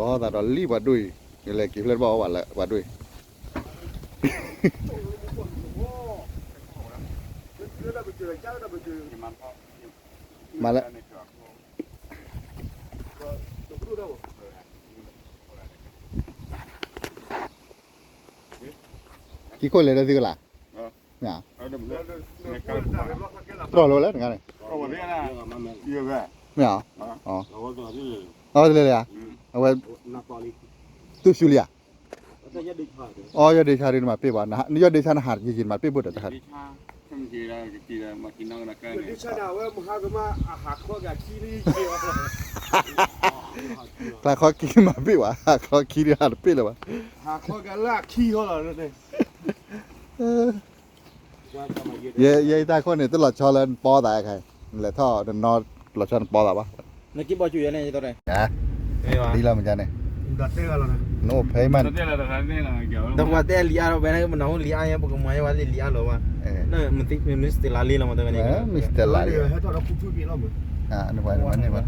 တီသးဒီးလံပှၤဒိၣ်အံၤ, လဲၤက့ၤဖျဲၣ်တဘၣ်အီၤဘၣ်လၢပှၤဒိၣ်အံၤ, မၤလၢ ကံခိၣ်လဲၤဒီးသုကလး, မ့ၢ်ဧါ, တြီၢ်လိၤလၢတဂၤန့ၣ်, မ့ၢ်ဧါ, အဝဲတလဲၤလၢဧါ, အဝဲ သူၣ်စူၤလံဧါ, အီ ယီၢ်ဒ့ဆါဒ်နမၤပ့ၢ်ဘၣ်, ယီၢ်ဒ့ဆါနဟးတယံၤယံၤနမၤပ့ၢ်ဘိၣ်ဒီးတဟး ကျါခီကံမၤပ့ၢ်ဘၣ်, ဟးခီကံဒ်ဟးတပ့ၢ်လၢၤဘၣ်, ယဲယတၢ်ခိၣ်န့ၣ် တလီၤဆီလၢနပီသးခဲ, နလဲၤထီၣ်နနီလီၤဆီနပီသးဘၣ်, နက့ၤဘီၣ်ကၠူၣ်ယဲန့ၣ်, ဒ်လီၤမ့ၢ်ကန့ၣ်, နအိၣ်ဖဲမး, ဒီးပှၤတဲလံအါလီၤဝဲန့ၣ် ပနၢ်ဟူလံအါညါ ပကမၤယဲဝဲလံလံအါလီၤဘၣ်, နမ့ၢ်သ့မ့ၢ်စတလါလံလီၤမ့ၢ်တဂၤန့ၣ်, မ့ၢ်စတလါလံ, မၤန့ၢ်ဘၣ်, မၤန့ၢ်ဘၣ်,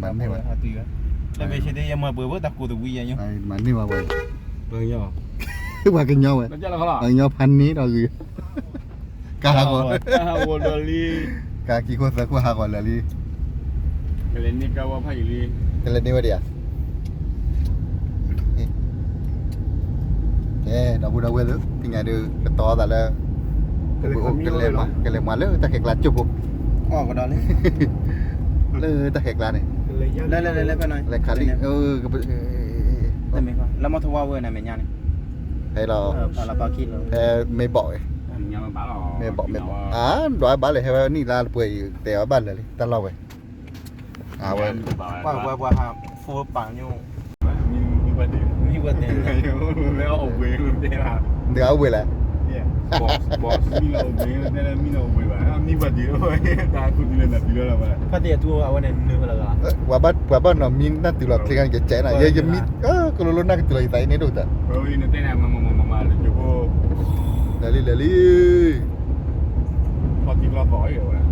လၢမ့ၢ်ဆ့ဒ်ယမၤပှဲၤဘၣ်တၢ်ကိးတဝံၤယဲ, ပှၤကညီဝဲ, ပှၤကညီဖးန့ၢ်ဒီးဂ့ၤ, ကဟးဂီၤ, ကဟးဂီၤဒီးလံ, ကကံခိၣ်သၢခိၣ်ဟးဂီၤလၢာ်လံ, ကလဲၤန့ၢ်ကါဝါဖးယံာ်လံ, ကလဲၤန့ၢ်ဝဲဒၣ်ဧါ ကဲ ဒီပုၢ်ဒီဝဲၢ်သ့ၣ် သ့ၣ်ညါဒုး ကတီၤသးလၢ ကလဲၤမၤလၢတၢ်ခဲကျါကၠိဖိ, လၢတၢ်ခဲကျါန့ၣ်, လဲၤခးလံ, လၢမီထဝါဝဲန့ၣ် မဲာ်ညါန့ၣ်, ဖဲလီၤ, ဖဲမ့ၢ်ဘီၣ်ဝဲ, မ့ၢ်ဘီၣ်, မ့ၢ်ဘီၣ်, အါ ဒွးဘၣ်လဲၣ် ဟဲဝဲနံၣ်လါတပှဲၤအံၤ တဲဝဲဘၣ်လၢာ်လံ တၢ်လီၢ်ဝဲ အဝဲ ပှၤ ပှၤ ပှၤဟး phone ပာ်ညိၣ်, မ့ၢ်ပှၤတဲ, မ့ၢ်ပှၤတဲ, မ့ၢ်အဝဲလဲၣ်, ဖါတံၢ်အထူအဝဲန့ၣ်နုာ်ဝဲလၢၤ, ပှၤဘၣ်နီၤမံနၢ်တုၤလီၤချ့ခါန့ၣ် ကစဲးနၤ ယဲယမံ ကလိၤလိၤနၢ်ကတုၤလီၤယသးအံၤန့ၣ်ဒိၣ်တၢ်, လဲၤလံ လဲၤလံ ပှၤ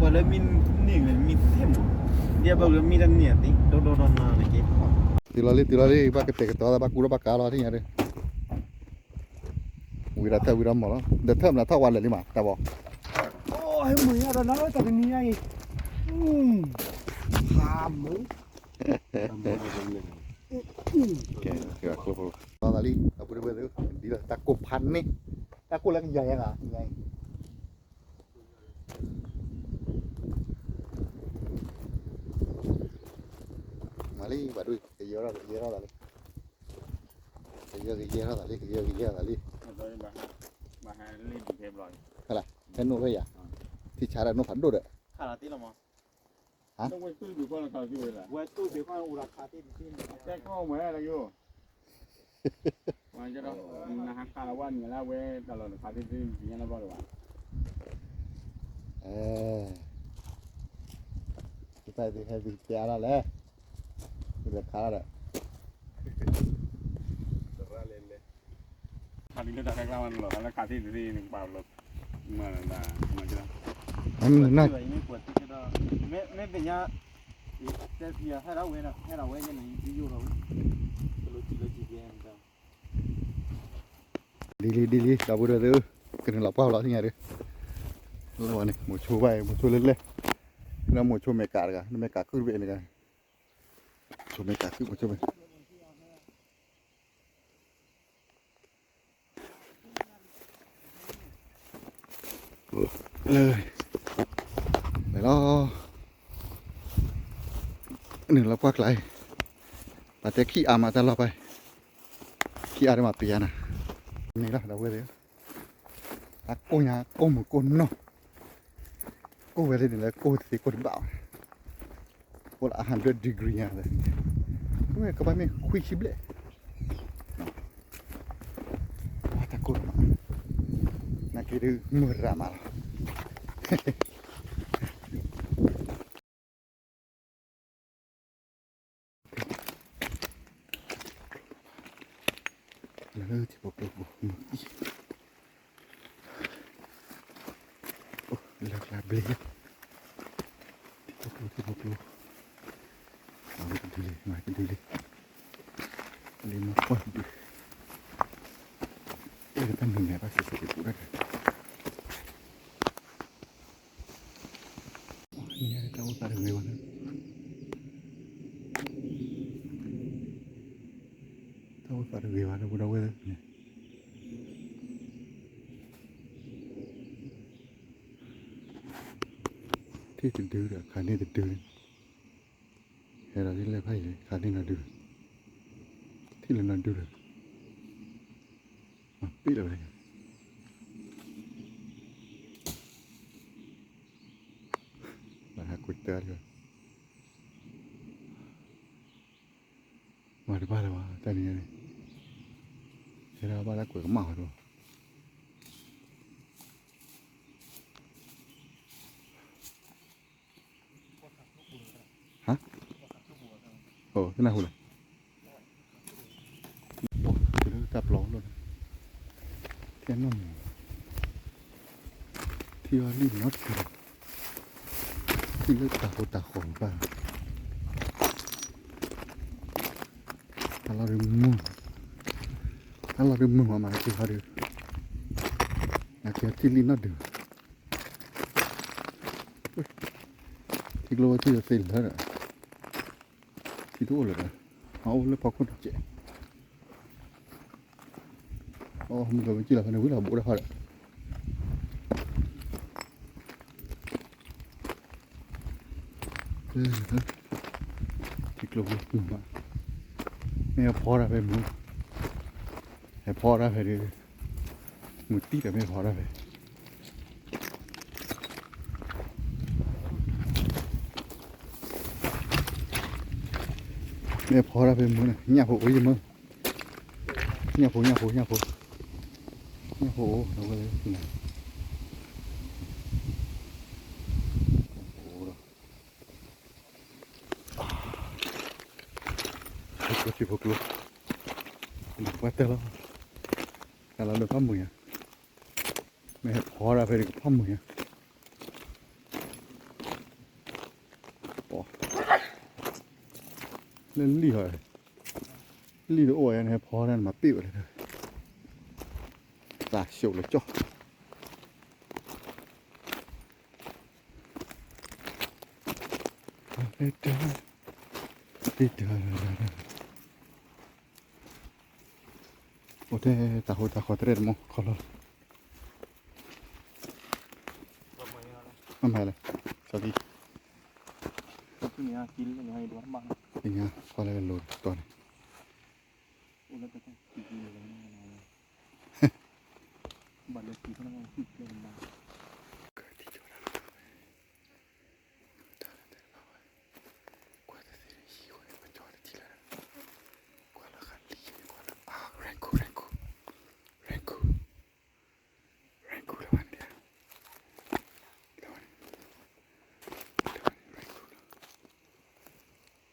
လၢမံန့ၢ်မံသ့မး, ဒ်ပှၤလၢမံတၢ်န့ၢ်အသ့ ဒီဒီဒီနၤန့ၣ်က့, တုၤလီၤလံ တုၤလီၤလံ ဘၣ်ကတဲာ်ကတီၤသး ဘၣ်ကူဒီးဘၣ်ကၤလီၤ သ့ၣ်ညါဒုး, ဝံၤဒီးထၢၣ်ဝံၤဒီးမီၢ်လီၤ ဒီးထၢၣ်မနုၤထီၣ်ဝါလၢာ်လံမး တၢ်ဘီ, ဟဲမုာ်ညါဒီးနၤတၢ်တနံၤညါအံၤ, ဟါမုာ်, ကဲ ကဲ ကျိဖိလီၤ သးလံ အပူၤတဝဲၢ်သ့ၣ် ဒ်လီၤ တၢ်ကိၢ်ဖးန့ၣ် တၢ်ကိၢ်လၢကယၤယဲဂၤ ညါအံၤ မၤလံ ပှၤဒိၣ် ကယဲထီၣ်သးလံ ကယဲထီၣ်သးလံ ကယဲ ကယဲထီၣ်သးလံ ဟဲလၢ ဟဲနိၣ်ဖဲယၤ ထံဆါဒီးနိၣ်ဖးဒိၣ်ဒီး ဟါ တၢ်သ့ၣ်ဟဲသ့ၣ်တဲအါထီၣ်လဲၣ်, လဲၤခးလီၤဒီး ခးတုၤလၢတၢ်ခဲကျါမးလီၤ လၢခးသ့ၣ်တသ့ၣ်န့ၣ် ကပာ်လီၤ မၤလီၤ မၤကလီၤ မ့ၢ်သ့ၣ်ညါ တဲဖံဟဲဒၣ်ဝဲ ဟဲဒၣ်ဝဲယဲန့ၣ် ယယိၣ်ထီၣ်ဝဲ ကလိၤစံးလၢစံးကဲ ဒ်လံ ဒ်လံ ဒီပုၢ်ဒီဝဲၢ်သ့ၣ်ဧၢ ကနုာ်လီၤပှၢ်လီၤသ့ၣ်ညါဒီး လၢဝဲန့ၣ် မိၤဆိဘၣ်အံၤ မိၤဆိလၢလဲၣ် ဒီးမိၤဆိမဲာ်ကးတဂၤ နမဲာ်ကးခုၣ်တဘ့ၣ်တဂၤ မိၤဆိမဲာ်ကးခုၣ် မိၤဆိမဲာ် လၢ လၢလီၤ နုာ်လီၤပှၢ်ကျါအံၤ ပှၤတဲခံအါမးတၢ်လီၢ်ပှၢ်အံၤ ခံအါတမးပယါနၤ န့ၣ်လီၤ ဒီပုၢ်ဝဲၢ်သ့ၣ် အကိၢ်ညါ ကိၢ်မုၢ်ကိၢ်နီၢ် ကိၢ်ဝဲသ့ၣ်န့ၣ်လၢကိၢ်သ့ကိၢ်တဘၣ်ဘၣ် ကိၢ်လၢ hundred degree ညါ ဝဲကဘၣ်မ့ၢ်ခွံဆံဘျဲၣ် တၢ်ကိၢ်တမး နာ်က့ဒုးမုၢ်ရၤမးလီၤ လၢထံဖိကျိဖိ လၢကျါဘျ့ ထံဖိကျိ ထံဖိကျိ မၤကဒုလံ မၤကဒုလံ လံမၤကွၢ်ဒုး, အဲၣ်တၢ်နုာ်န့ၣ် ဘၣ်စံးစ့ၢ်ကီးပူၤတၢ်တၢ်, နံၤတၢ်အိၣ်သးတဂ့ၤဘၣ်လၢ, တၢ်အိၣ်သးတဂ့ၤဘၣ်လၢပဒီပုၢ်ဝဲၢ်န့ၣ်, ထံၣ်တဒုဒီး ခးန့ၢ်တဒုန့ၣ်, ဟဲဒီးဒ်လဲၣ်ဖးယံၤ ခးန့ၢ်နီၤဒု, ထံၣ်လၢနီၤဒုဒီး, မၤပ့ၣ်လၢၤဝဲ, ဘၣ်ဟးကွံာ်တၢ်လၢ, မၤတဘၣ်လၢၤဘၣ် တၢ်နံၤန့ၣ်, ဟဲဒၣ်ဘၣ်လၢကွဲးကမၣ်ဝဲဒၣ် ဟါ, အိ သနၢ်ဟူလီၤ, တၢ်ပျီလီၤ, ထံနီၢ်မူ, ထံအီၤလံနီတခါ, ထံလၢတၢ်ဟိတၢ်ဃီၤဘၣ်, တၢ်လီၢ်ဒုးမုာ်, တၢ်လီၢ်ဒုးမုာ်မး မၤက့ၤဟီဒုး, မၤက့ၤဟီထံလံနီၢ်ဒုး ထံကျိဝဲထံယသ့လၢာ်ဒီး, ထံတအိၣ်လၢၤဒီး, အအိၣ်လၢဖီခိၣ်တကဲး, အိၣ်မုၢ်ကဝဲကံၣ်လီၤဖဲန့ၣ် ဝံၤလီၤဘိးတၢ်ဖးဒီး, ထံကျိဝဲမုာ်မး, မ့ၢ်ဟဲဖီတၢ်ဖဲမုာ်, ဟဲဖီတၢ်ဖဲဒုး, မုာ်တံၢ်ဒီး မ့ၢ်ဖီတၢ်ဖဲ မ့ၢ်ဖီတၢ်ဖဲမုာ်န့ၣ် ညၣ်ဖိအိၣ်ယမုာ်, ညၣ်ဖိ ညၣ်ဖိ ညၣ်ဖိ, ညၣ်ဖိအိၣ်ဒီးဝဲလၢန့ၣ်, ဖိကျိ ဖိကျိ, နကွၢ်တၢ်လီၤ, တၢ်လီၤလၢဖးမုာ်ညါ, မ့ၢ်ဟဲဖီတၢ်ဖဲဒုးကဖးမုာ်ညါ, လၢလံၣ်ဟီ, လံၣ်တအိၣ်ဝဲန့ၣ် ဟဲဖီတၢ်န့ၣ် မၤပ့ၣ်ဝဲလၢ, သးဆှိးလၢကၠီၣ် အိၣ်ထဲတၢ်ဟိတၢ်ဃီတရဲၣ်တမီၢ်ခီလီၤ, မ့ၢ်လဲၣ်, စီၤကံ, သ့ၣ်ညါကွၢ်လၢကလိၤတီၤန့ၣ်, ဘၣ်လၢကံၣ်လီၤ, တၢ်လၢတၢ်လီၤဝဲ, ကွၢ်တသ့ယံၤဝဲ ပကၠီတထံၣ်လၢ, ကွၢ်လၢဃာ်လံ, ကွၢ်လၢ ရန်ကုန်, ရန်ကုန်, ရန်ကုန်, ရန်ကုန်လီၤဘၣ်န့ၣ်, လီၤဘၣ်န့ၣ်, လီၤဘၣ်န့ၣ်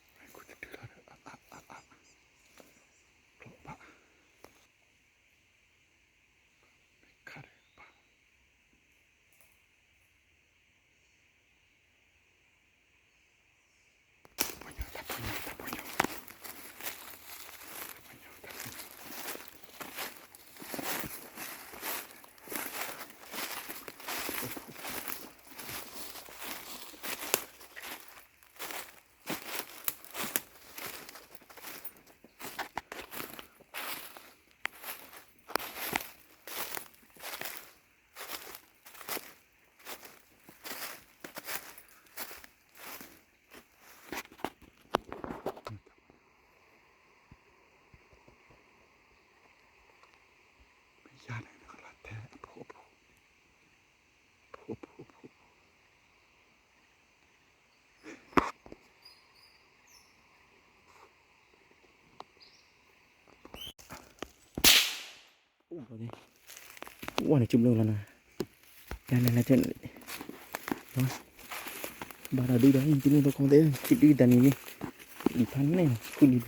ရန်ကုန်လီၤ. မ့ၢ်ယၤန့ၣ် နကလီၤတဲအဖိအဖိ, အဖိအဖိအဖိ, အိၣ်ဘျီန့ၣ်, အိၣ်ဝဲန့ၣ် ကၠိဘျီလီၤနၤ, နၤနၤနၤ, ဘၣ်ဒီးဒုဒီး ကၠိမုၢ်သီခီသ့ၣ် ကၠိဒုတၢ်နံၤန့ၣ်, လံာ်ဖးန့ၣ် ဃုလံာ်တဘၣ်,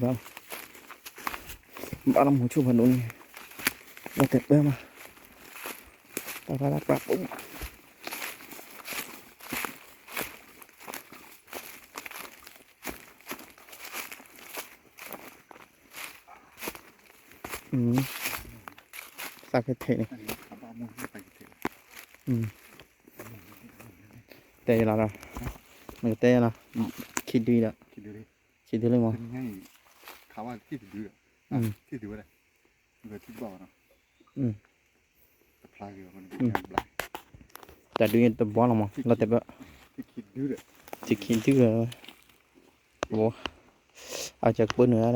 ဘၣ်လီၤမိၤဆိၣ်ဖးဒိၣ်န့ၣ်, ဝဲတဲပၢမး, ပၢ်ပၢ်ပၢ်ပၢ်, သးကထဲးန့ၣ်, တဲယလီၤဒီး, နကတဲယလီၤ, ခံဒုဒီး, ခံဒုလံမး, တၢ်ဒုတဘီလီၤမး လီၤတဲာ်ဘၣ်, ခံဒုဒီး, အကပၢနုာ်လၢထံဘိလီၤ, ခံဒုလံ တနံၤမ့ၢ် မ့ၢ်ကျဲခီကအါလီၤဃံးမး ဒုဒု, လံဘၣ် ကျဲခီန့ၣ်,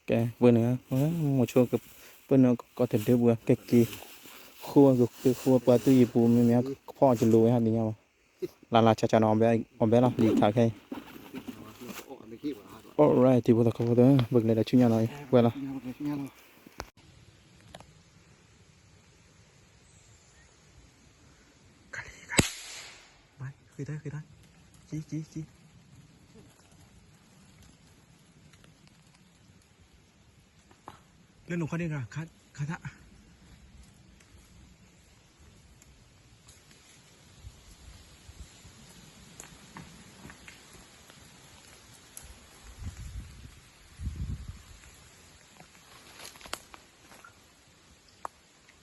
ကဲပၢနုာ်, မိၤဆိကပၢနုာ်ကီၢ်တဒၢပူၤ ကက့ၤဃိ ကက့ၤဃိပှၤသူၣ်ယံၤပူၤ မ့မ့ၢ်ကဖီအီၣ်ကလိၤဝဲဟးသ့ၣ်ညါဘၣ်, လၢ်လၢ်ဆးဆးနီၤ အီၣ်ဘဲလီၤ လံခးခဲအံၤ, alright တံၤဖိသကိးဖိသ့ၣ် ပကလဲၤဒီးဆူညါနီၤ ဝဲလီၤ လၢနခီဒံးဂၤ ခါသၣ်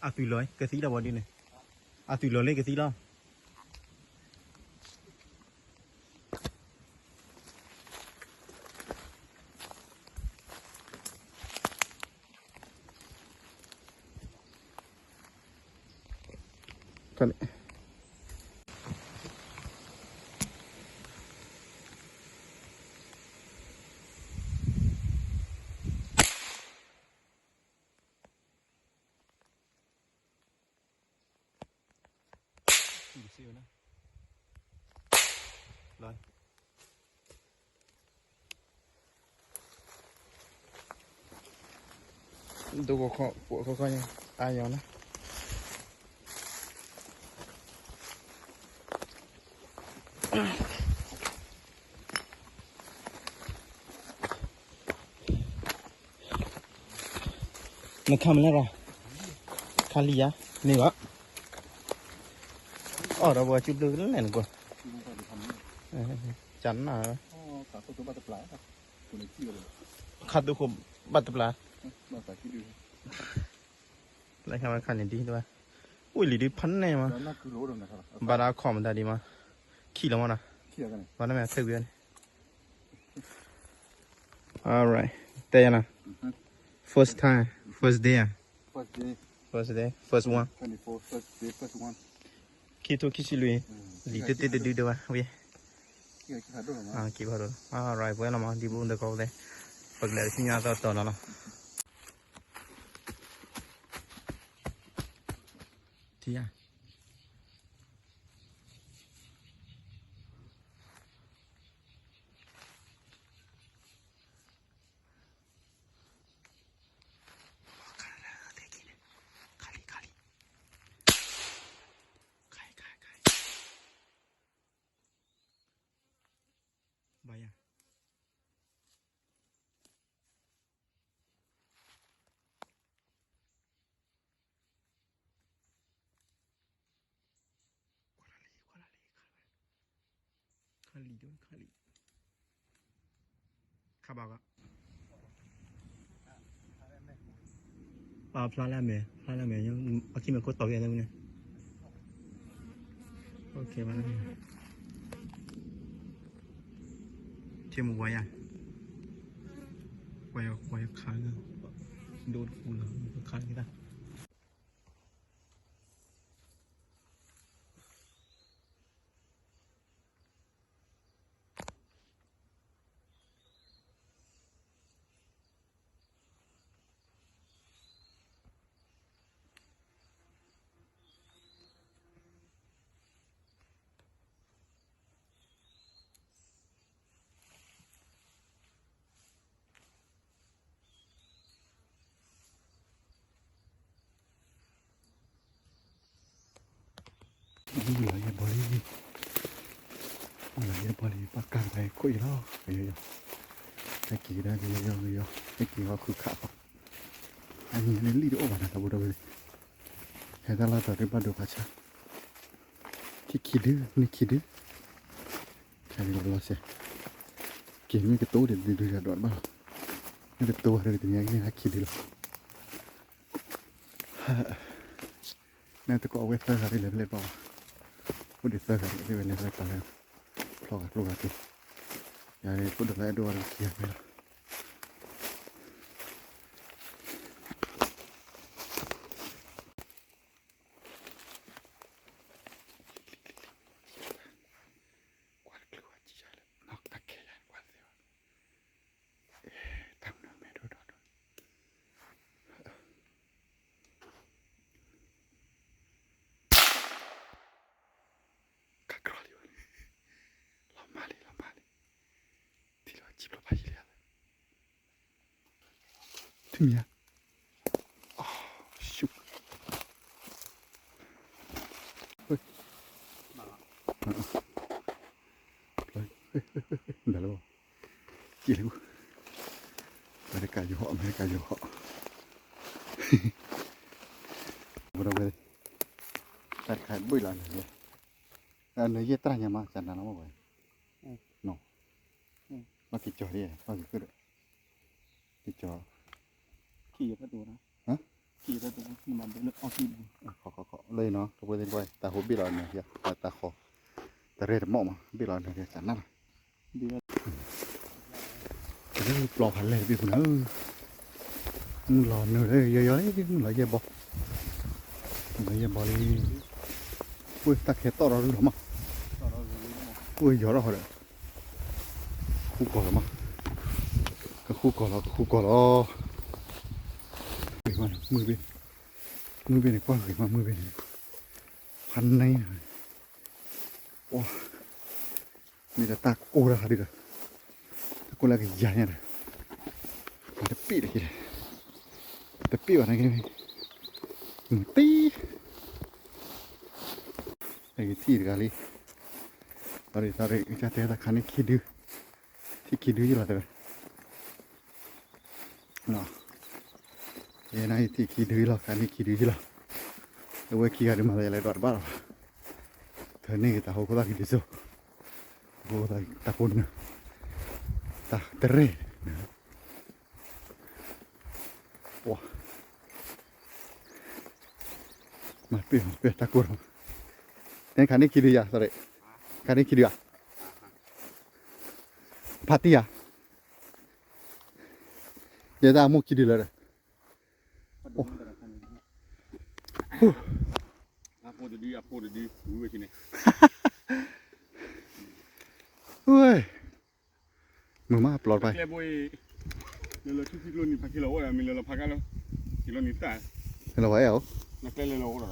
အသုးလီၤကသံလီၤဝဲဒ်န့ၣ်, အသုးလီၤလၢကသံလီၤ. ဒိၣ်ခိၣ်ခိၣ် ပိာ်ခိၣ်ခိၣ်န့ၣ် အါယီၤလီၤ. နခါမလဲၣ်ရၤ, ခါလံယါ, န့ၣ်ဘၣ်, အီၣ်ဒီးပှၤစုဘျုးကလဲၣ်နကွၢ်, ကနၣ်, ခါသူခိၣ်ဘၣ်တပျၢ်, လၢခါဝဲခါန့ၣ်ဒ်တဘၣ်, အိၣ်လံဒ်ဖးနဲၣ်မး, ဘၣ်ဒါခီၣ်မတၤဒံးမး, ခံလီၤမးနီၤ, ဘၣ်နမ့ၢ်ဆဲးဝံၤန့ၣ် Alright, တဲယၤနီၤ, first time, first day ဧါ, first day, first one, ခံထိခံဆံလွံၢ်, လံာ်တသ့တဒုဒၢဘၣ်, ဝံၤ, က့ၤဖးဒိၣ်, alright ပဝဲလီၤမး တံၤဖိသကိးဖိသ့ၣ်, ပကလဲၤဆူညါသီတီၤနီၤလီၤ, ထံဧါ. Kali, kali. Kaba ka. Ba plan la me, plan la me, a ki me ko to ya ne. Okay, ba. Ti mo wa ya. Wa ya, wa ya ka. Do ku la, ka ni ta. ဝံၤလီၤယဘီလံ, ဝံၤလီၤယဘီလံ, ပှၤကါကပၤခိၣ်အံၤလီၤ, ယယီၤ, ဟဲက့ၤကဒါကယယီၤ, ယယီၤ, ဟဲက့ၤဟီၣ်ခုခးဃီ, အန့ၣ်လံၣ်တအိၣ်ဘၣ်နၤ ဒီပုၢ်ဒီဝဲၢ်, ဟဲတၢ်လီၢ်တတီၤဒုးဘၣ်ဒိဖးဆါ, ထံၣ်ခံဒု န့ၢ်ခံဒု, ခဲလီၤစဲး, က့ၤမ့ၢ်ကတိၤဒ်ဒုးဒုးဒီးဒိးတဘၣ်လီၤ, မ့ၢ်တတိၤဘၣ်ဒီးတနံၤအံၤန့ၣ် ခံဒုလီၤ. မ့ၢ်တကိးအဝဲသၢဂၤဒ်လဲၣ်ဖဲလဲၣ်ပှၤ, အိၣ်ဒံးသၢဂၤဒ်လဲၣ်ဖဲလဲၣ်ပှၤလၢ ဖျီဂၤကျိဂၤက့ၤ, ယၤဒ်ဖိဒိၣ်လၢအဲၣ်ဒိးဝဲဒီးခံဂၤဖဲလီၤ. ကွၢ်တချုးဝဲကံယၤလၢနီၢ်တၢ်ခဲယၤကွၢ်သ့ဝဲ, တၢ်မနုၤမဲဒိၣ်ဒီးဒိၣ် ခါကြီလံဝဲ, လီၤမၢ်လံ လီၤမၢ်လံ, ထံၣ်လီၤစံၣ်ဖျိဖးယံာ်လံ, ထံၣ်မံၤဧါ, ရှုၣ်, ဒၣ်လၢ ကံၣ်လၢ, အမဲရကၤယိၤဟီၣ် အမဲရကၤယိၤဟီၣ်, ဝဲဒၣ်ဝဲ, တၢ်တခါဘၣ်လီၤနၤ, နယဲၢ်တၢ်ညါမး ကနၤလီၤမးဝဲ, နီၤ, ဘၣ်က့ၤကၠီၤဒ်, ဘၣ်က့ၤကၢၣ်ဒီး, က့ၤကၠီၤ, ခံဖဲတူၤနီၤ, ခံဖဲတူၤ, လၢအီၣ်ကံၣ်, လၢနီၤ တပှဲၤသ့ၣ်တပှဲၤ တၢ်ဟိဘ့ၣ်လီၤနၤ, တၢ်ဃီ, တရဲၣ်တမီၣ်မး ဘ့ၣ်လီၤနၤ ကနၤလီၤ. ပျီဖးလဲၢ်တဘ့ၣ်ပူၤနၤ, မုၢ်လီၤနုာ်လၢယီၤယီၤလံ မုၢ်လီၤယဲၢ်ဘီ, မုၢ်လီၤယဲၢ်ဘီလံ, ဝဲတၢ်ခဲတီၣ်ထီၣ်ရူၢ်လီၤမး, ဝဲယီၤထီၣ်ဃီဒီး, ဃူကီၢ်လီၤမး, ကဃူကီၢ်လီၤ ကဃူကီၢ်လီၤ, မုၢ်ဘ့ၣ်, မုၢ်ဘ့ၣ်န့ၣ် ကွၢ်ဂ့ၤမး မုၢ်ဘ့ၣ်န့ၣ်, ဖးန့ၢ် မ့ၢ်တၢ်ကိၢ်တၢ်ခါဒုဒီး, တၢ်ကိၢ်လၢကယၤညါဒီး, တပ့ၢ်တက့ၢ်, တပ့ၢ်ဘၣ်န့ၣ်က့ၤ, မုၢ်တံၢ်, အဂ့ၤထံၣ်တဂၤလံ, သီရ့ၣ်သီရ့ၣ် ကတဲတၢ်ခါန့ၣ်ခံဒု, ထံၣ်ခံဒုယလီၤတဲဝဲ ယဲန့ၣ်ထံၣ်ခံဒုလီၤ ခါန့ၣ်ခံဒုယလီၤ, အဝဲခံဂၤဒုးမၤသးယလဲၤဒွးတဘၣ်လီၤ, ထၢန့ၢ်က့ၤတၢ်ဟိခိၣ်သၣ်ခံဒုစိ, ဟိခိၣ်သၣ်တၢ်ကိၢ်နၢ်, တၢ်တရဲၣ်, ပှၤ, မၤပ့ၢ်မၤပ့ၢ်တၢ်ကိၢ်လီၤ, တဲခါန့ၣ်ခံဒုယၤ သီရ့ၣ်, ခါန့ၣ်ခံဒုယၤ, ဖးတံၢ်ယၤ ယဲတၢ်အမိၢ်ခံဒုလၢဒီး, အဖိတဒု အဖိတဒု ဝံၤဝဲန့ၣ်, မုာ်မးပျီတဖၣ်, လၢလီၤထူၣ်ထံကျိနံၤဖးက့ၤလီၤအိၣ်ဒီး မ့ၢ်လၢလီၤဖးကါလီၤ, က့ၤလီၤနံၤတၢ်, လၢဝဲအဲၣ်အိၣ်, နကျဲလၢလီၤအိၣ်ဒီး,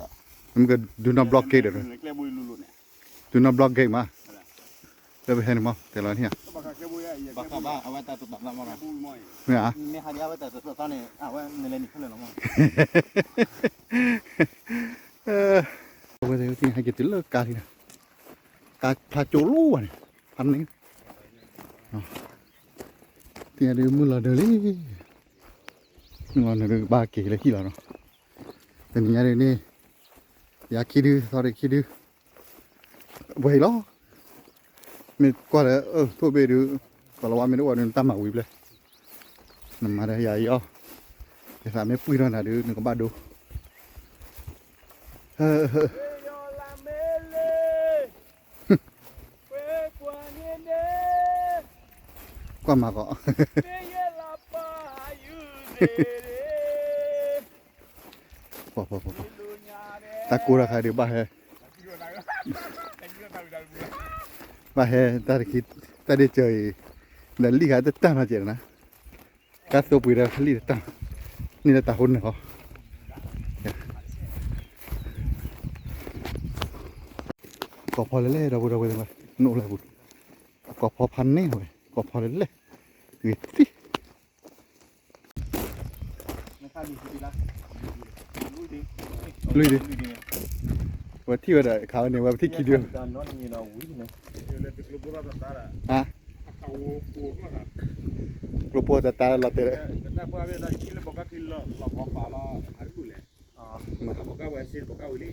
မ့ၢ်က do not block gate ဒီး, ကျဲဘိလိၤလိၤန့ၣ်, do not block gate မး, လၢပဟဲန့ၣ်မး တဲလီၤန့ၣ်ဧါ, ဘၣ်ဃးဘၣ် အဝဲတၢ်တဘၣ်ဘၣ်မး, မ့ၢ်ဧါ, အဝဲသ့ၣ်ဟဲက့ၤတုၤလၢကါလံ, ကါဖျါကၠိလိဘၣ်န့ၣ်, ဖးန့ၢ်, သ့ၣ်ညါဒုးမုၢ်လီၤနုာ်လံ, မုၢ်လီၤနုာ်ဒုးကဘၣ်က့ၤလၢဟံၣ်လီၤနီၤ, တနံၤညါဒုးန့ၣ်, ယၤခံဒု သီရ့ၣ်ခံဒု ဝဲအံၤလီၤ, မ့ၢ်ကွၢ်လၢ ထိၣ်ဘ့ၣ်ဒုး, ကီၤလၤဝါမ့ၢ်တအိၣ်ဒုး နတၢ်မၤဝံၤဖျဲၣ်, နမၤဒီးယၤအံၤအီၤ, ယသးမ့ၢ်ပှံၢ်ထီၣ်နၤဒုး နကဘၣ်ဒိ, ကွၢ်မၤကီး တၢ်ကိၢ်တၢ်ခါဒုးဘၣ်ဟဲ, ဘၣ်ဟဲတၢ်တခံ, တၢ်ဒ့ၣ်စၢၤအံၤ, ဒီးလံၣ်ခါတတၢ်နီၤကဲးနၤ, ကါသိပှ့ၤဒီးလံၣ်တတၢ်, န့ၣ်လၢတၢ်ဟိန့ၣ်ဟီ, ကိးဖီလဲၣ်လဲၣ် ဒီပုၢ်ဒီဝဲၢ်သ့ၣ်, နအိၣ်လၢပူၤ, ကိးဖီဖးန့ၢ်ဝဲ ကိးဖီလဲၣ်လဲၣ်, ဂ့ၤတံၢ် လွံၢ်ဒံး, ဝဲထံၣ်ဝဲဒီးခးဝဲန့ၣ် ဝဲပထံၣ်ခံဒု, ဟါ, ကျိဖိတတၢ်လီၤတဲာ် ကဲ ဒီမုၢ်ဒီကိးသ့ၣ် သ့ၣ်ညါဒုး ဖဲက့ၤတုၤလၢကးလၢအိၣ်ပကဒံလီၤနီၤ.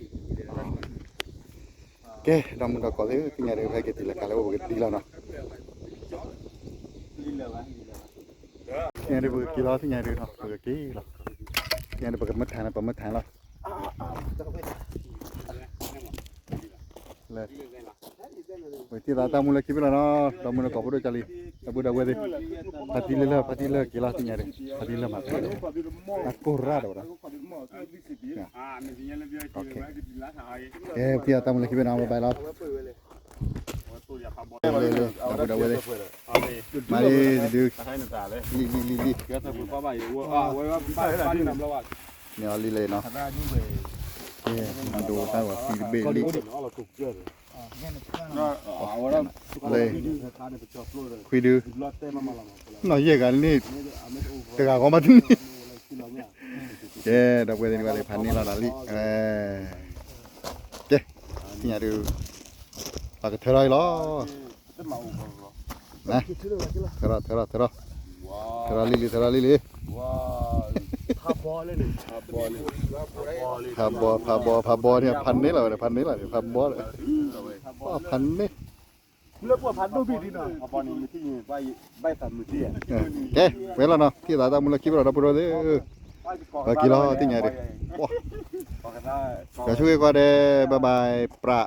သ့ၣ်ညါဒုး ပကက့ၤလီၤ သ့ၣ်ညါဒုးနီၤ ပကက့ၤလီၤ. သ့ၣ်ညါဒုး ပကမ့ၢ်ထါန့ၣ် ပမ့ၢ်ထါလီၤ. လၢ ပကထံၣ်သးတၢ်မူလၢခံဘ့ၣ်လီၤနီၤ ဒီမုၢ်ဒီကိးဖိဒိၣ်ကၢ်လံ ဒီပုၢ်ဒီဝဲၢ်သ့ၣ် ဖါတံၢ်လၢလၢ ဖါတံၢ်လၢက့ၤလီၤ သ့ၣ်ညါဒုး ဖါတံၢ်လၢမၤဖဲ အကိၢ်ရၣ်ဒီးဝဲဒၣ် ကဲ ပထံၣ်သးတၢ်မူလၢခံဘ့ၣ်နီၤ bye bye လီၤ လၢလၢ ဒီပုၢ်ဒီဝဲၢ်သ့ၣ် မၤလံတဒု လံလံလံလံ န့ၣ်အီၤလံလဲၣ်နီၤ ကဲ မၤဒိတၢ်ဂီၤသံတဘ့ၣ်လံ လၢ ခွံဒု နီၢ်ယဲၢ်ဂၤန့ၣ် တဂၤဂီၢ်မးတန့ၢ် ကဲ ဒီပုၢ်ဝဲၢ်သ့ၣ်တဖၣ်လံ ဖးန့ၢ်လီၤဒီးလံ ကဲ သ့ၣ်ညါဒုး ပကထၢထီၣ်အံၤလီၤ ထၢထီၣ် ထၢထီၣ် ထၢထီၣ် ထၢထီၣ်လံလံ ထၢထီၣ်လံလံ ဖးဘီ ဖးဘီ ဖးဘီန့ၣ် ဖးန့ၢ်လီၤဝဲ ဖးန့ၢ်လီၤန့ၣ် ဖးဘီ ဖးန့ၢ် ကဲ ဝဲလီၤနီၤ ထံၣ်သးတၢ်မူလၢခံဘ့ၣ်လီၤ ဒီပုၢ်ဒီဝဲၢ်သ့ၣ် ပက့ၤလီၤ သ့ၣ်ညါဒုး ပှၤ ပှၤဆိၣ်ဂ့ၤကွၢ်ဒဲး bye bye ပြး